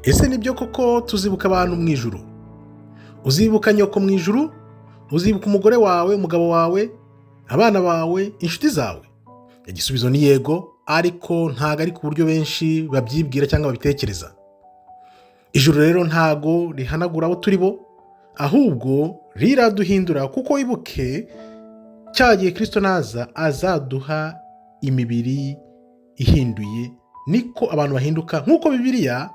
Ese nibyo koko tuzibuka abantu mu ijuru? Uzibuka nyoko mu ijuru? Uzibuka umugore wawe, umugabo wawe, abana bawe, inshuti zawe? Igisubizo ni yego, ariko ntabwo ari ku buryo benshi babyibwira cyangwa babitekereza. Ijuru rero ntago rihanagura abo turi bo, ahubwo riraduhindura, kuko wibuke cya gihe Kirisito naza azaduha imibiri ihinduye. Niko abantu bahinduka, nk'uko Bibiliya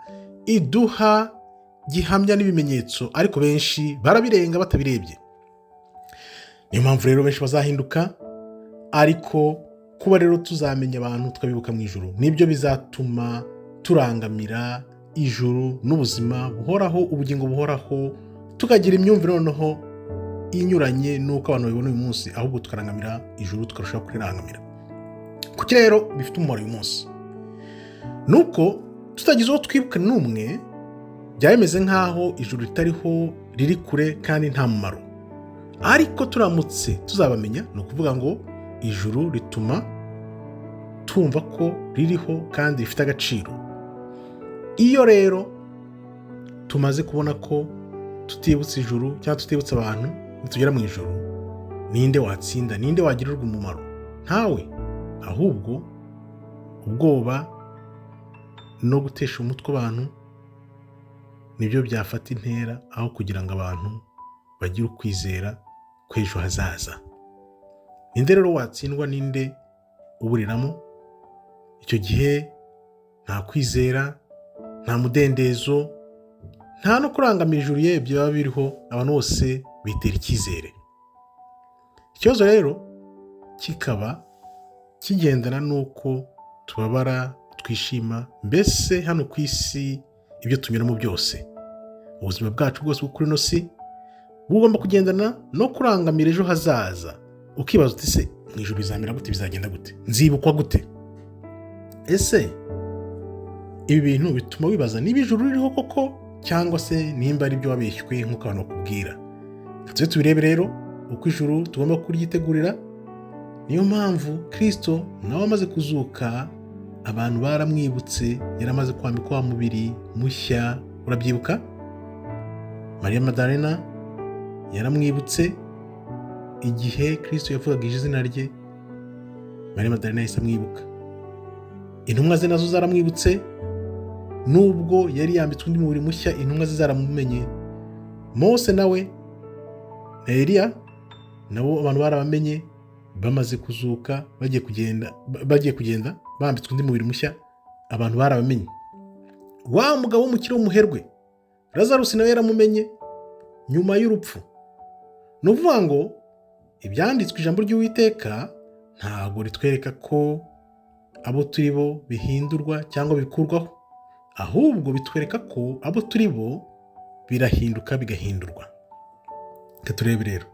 iduha gihamya n'ibimenyetso, ariko benshi barabirenga batabirebye. Niyo mpamvu rero benshi bazahinduka. Ariko kuba rero tuzamenya abantu, tukabibuka mu ijuru, nibyo bizatuma turangamira ijuru n'ubuzima buhoraho, ubugingo buhoraho, tukagira imyumvire noneho inyuranye n'uko abantu babibona uyu munsi, ahubwo tukarangamira ijuru, tukarushaho kurirangamira. Kuki rero bifite umumaro uyu munsi? Ni uko tutagize uwo twibuka n'umwe, byaba bimeze nk'aho ijuru ritariho, riri kure kandi nta mumaro. Ariko turamutse tuzabamenya, ni ukuvuga ngo ijuru rituma tumva ko ririho kandi rifite agaciro. Iyo rero tumaze kubona ko tutibutse ijuru cyangwa tutibutse abantu, nitugera mu ijuru, ninde watsinda? Ninde wagirirwa umumaro? Ntawe. Ahubwo ubwoba no gutesha umutwe abantu nibyo byafata intera, aho kugira ngo abantu bagire ukwizera kw'ejo hazaza. Ninde rero watsindwa? Ninde uburiramo icyo gihe? Nta kwizera, nta mudendezo, nta no kurangamira ijuru. Ye byaba biriho, abantu bose bitera icyizere. Ikibazo rero kikaba kigendana n'uko tubabara, twishima, mbese hano ku isi ibyo tunyuramo byose. Ubuzima bwacu bwose bwo kuri ino si bugomba kugendana no kurangamira ejo hazaza. Ukibaza uti: "Se mu ijuru bizamera gute? Bizagenda gute? Nzibukwa gute?" Ese ibi bintu bituma wibaza niba ijuru ririho koko, cyangwa se nimba ari byo wabeshywe nk'uko abantu bakubwira? Tujye tubirebe rero uko ijuru tugomba kuryitegurira. Niyo mpamvu Kirisito nawe amaze kuzuka, abantu baramwibutse, yari amaze kwambikwa wa mubiri mushya. Urabyibuka, Mariya Madarena yaramwibutse igihe Kirisito yavugaga izina rye. Mariya Madarena yahise amwibuka. Intumwa ze nazo zaramwibutse. Nubwo yari yambitswe undi mubiri mushya, intumwa ze zaramumenye. Mose nawe na Eliya nabo abantu barabamenye bamaze kuzuka, bagiye kugenda bambitswe undi mubiri mushya, abantu barabamenye. Wa mugabo w'umukire w'umuherwe Lazarusi nawe yaramumenye nyuma y'urupfu. Ni ukuvuga ngo ibyanditswe, ijambo ry'Uwiteka, ntabwo ritwereka ko abo turi bo bihindurwa cyangwa bikurwaho, ahubwo bitwereka ko abo turi bo birahinduka, bigahindurwa. Reka turebe rero,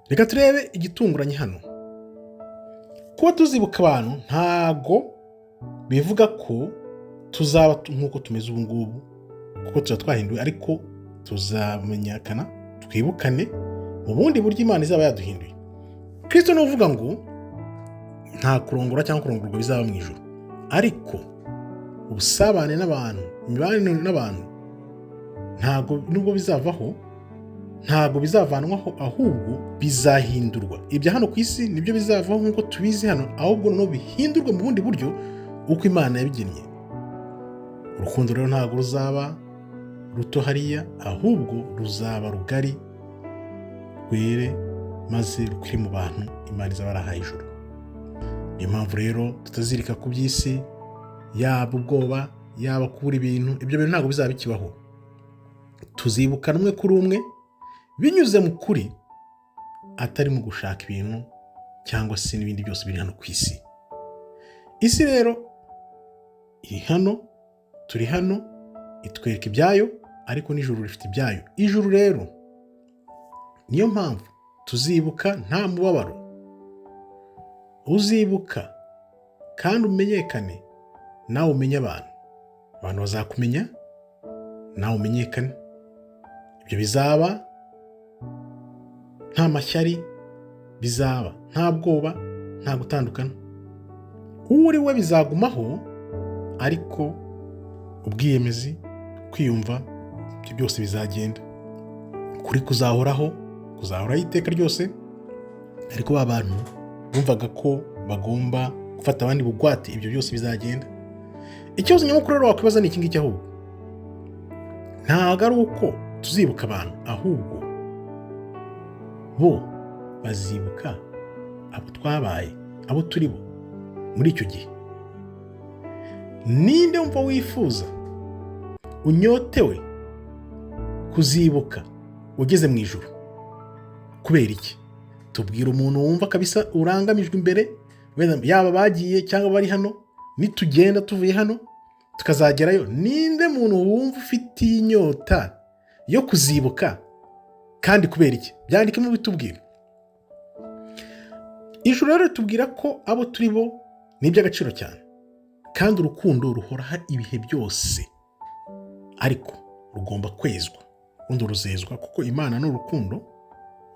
reka turebe igitunguranye hano. Kuba tuzibuka abantu ntago bivuga ko tuzaba nk'uko tumeze ubu ngubu, kuko tuba twahinduwe, ariko tuzamenyekana, twibukane mu bundi buryo Imana izaba yaduhinduye. Kirisito ni uvuga ngo nta kurongora cyangwa kurongorwa bizaba mu ijuru, ariko ubusabane n'abantu, imibanire n'abantu, ntabwo nubwo bizavaho, ntabwo bizavanwaho, ahubwo bizahindurwa. Ibya hano ku isi nibyo bizavaho nk'uko tubizi hano, ahubwo noneho bihindurwe mu bundi buryo uko Imana yabigennye. Urukundo rero ntabwo ruzaba ruto hariya, ahubwo ruzaba rugari, rwere maze rukwire mu bantu Imana izaba yarahaye ijuru. Niyo mpamvu rero tutazirika ku by'isi, yaba ubwoba, yaba kubura ibintu. Ibyo bintu ntabwo bizaba bikibaho. Tuzibukana umwe kuri umwe binyuze mu kuri, atari mu gushaka ibintu cyangwa se n'ibindi byose biri hano ku isi. Isi rero iri hano, turi hano, itwereka ibyayo, ariko n'ijuru rifite ibyayo. Ijuru rero, niyo mpamvu tuzibuka nta mubabaro. Uzibuka kandi umenyekane, nawe umenye abantu, abantu bazakumenya, nawe umenyekane. Ibyo bizaba nta mashyari, bizaba nta bwoba, nta gutandukana. Uwo uri we bizagumaho, ariko ubwiyemezi Kwiyumva, ibyo byose bizagenda. Kuri kuzahoraho, kuzahoraho iteka ryose. Ariko ba bantu bumvaga ko bagomba gufata abandi bugwate, ibyo byose bizagenda. Ikibazo nyamukuru rero wakwibaza ni iki ngiki: ahubwo ntabwo ari uko tuzibuka abantu, ahubwo bo bazibuka abo twabaye, abo turi bo muri icyo gihe. Ninde wumva wifuza, unyotewe kuzibuka ugeze mu ijuru? Kubera iki? Tubwira umuntu wumva kabisa urangamijwe imbere, wenda yaba bagiye cyangwa bari hano, nitugenda tuvuye hano tukazagerayo, ninde muntu wumva ufitiye inyota yo kuzibuka, kandi kubera iki? Byandikemo, bitubwira. Ijuru rero ritubwira ko abo turi bo ni iby'agaciro cyane, kandi urukundo ruhoraho ibihe byose, ariko rugomba kwezwa. Urukundo ruzezwa, kuko Imana ni urukundo.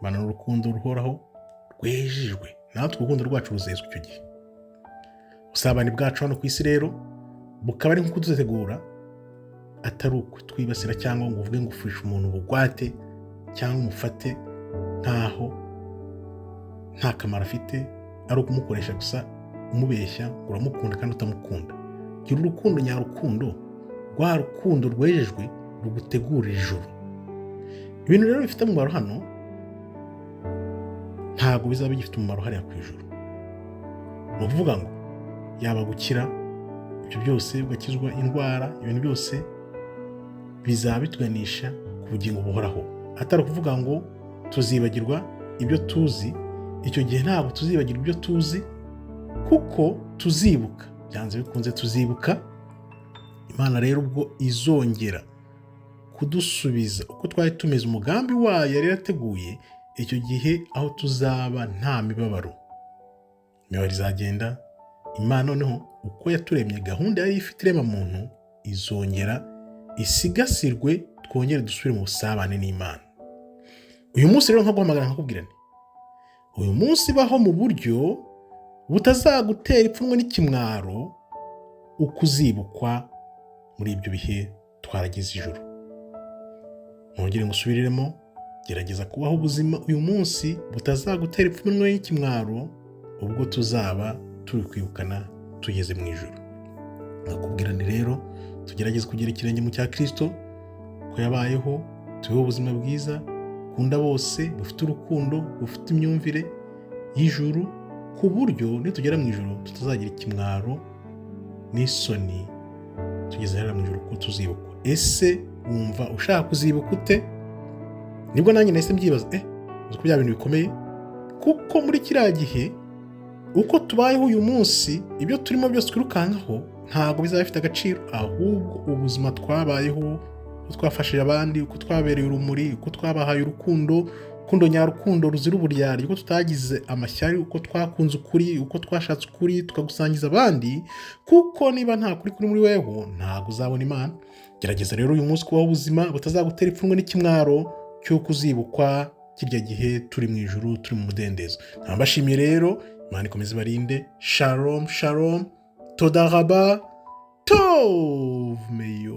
Imana ni urukundo ruhoraho rwejejwe, natwe urukundo rwacu ruzezwa icyo gihe. Ubusabane bwacu hano ku isi rero bukaba ari nko kudutegura, atari ukutwibasira cyangwa ngo uvuge ngo ufishe umuntu bugwate cyangwa umufate nk'aho nta kamaro afite, ari ukumukoresha gusa, umubeshya ngo uramukunda kandi utamukunda. Gira urukundo nyarukundo, rwa rukundo rwejejwe rugutegurira ijuru. Ibintu rero bifite umumaro hano ntabwo bizaba bigifite umumaro hariya ku ijuru. Ni ukuvuga ngo yaba gukira ibyo byose, ugakizwa indwara, ibintu byose bizaba bituganisha ku bugingo buhoraho, atari ukuvuga ngo tuzibagirwa ibyo tuzi. Icyo gihe ntabwo tuzibagirwa ibyo tuzi, kuko tuzibuka, byanze bikunze tuzibuka. Imana rero ubwo izongera kudusubiza uko twari tumeze, umugambi wayo yari yarateguye icyo gihe, aho tuzaba nta mibabaro, imibabaro izagenda. Imana noneho uko yaturemye, gahunda yari ifite irema muntu izongera isigasirwe, twongere dusubire mu busabane n'Imana. Uyu munsi rero nkaguhamagara, nkakubwira nti: uyu munsi baho mu buryo butazagutera ipfunwe n'ikimwaro, uko uzibukwa muri ibyo bihe twaragize ijuru. Mwongere ngusubiriremo: gerageza kubaho ubuzima uyu munsi butazagutera ipfunwe n'ikimwaro ubwo tuzaba turi kwibukana tugeze mu ijuru. Nakubwira nti rero tugerageze kugira ikirenge mu cya Kirisito ko yabayeho, tubeho ubuzima bwiza, bukunda bose, bufite urukundo, bufite imyumvire y'ijuru, ku buryo nitugera mu ijuru tutazagira ikimwaro n'isoni tugeze hariya mu ijuru ko tuzibukwa. Ese wumva ushaka kuzibuka ute? Nibwo nanjye nahise mbyibaza, uzi ko bya bintu bikomeye, kuko muri kiriya gihe uko tubayeho uyu munsi, ibyo turimo byose twirukankaho ntabwo bizaba bifite agaciro, ahubwo ubuzima twabayeho, uko twafashije abandi, uko twabereye urumuri, uko twabahaye urukundo, urukundo nyarukundo ruzira uburyarya, uko tutagize amashyari, uko twakunze ukuri, uko twashatse ukuri tukagusangiza abandi, kuko niba nta kuri kuri muri weho ntabwo uzabona Imana. Gerageza rero uyu munsi kubaho ubuzima butazagutera ipfunwe n'ikimwaro cy'uko uzibukwa kirya gihe turi mu ijuru, turi mu mudendezo. Mbashimiye rero, Imana ikomeze ibarinde. Shalom shalom, toda raba, tov meyo.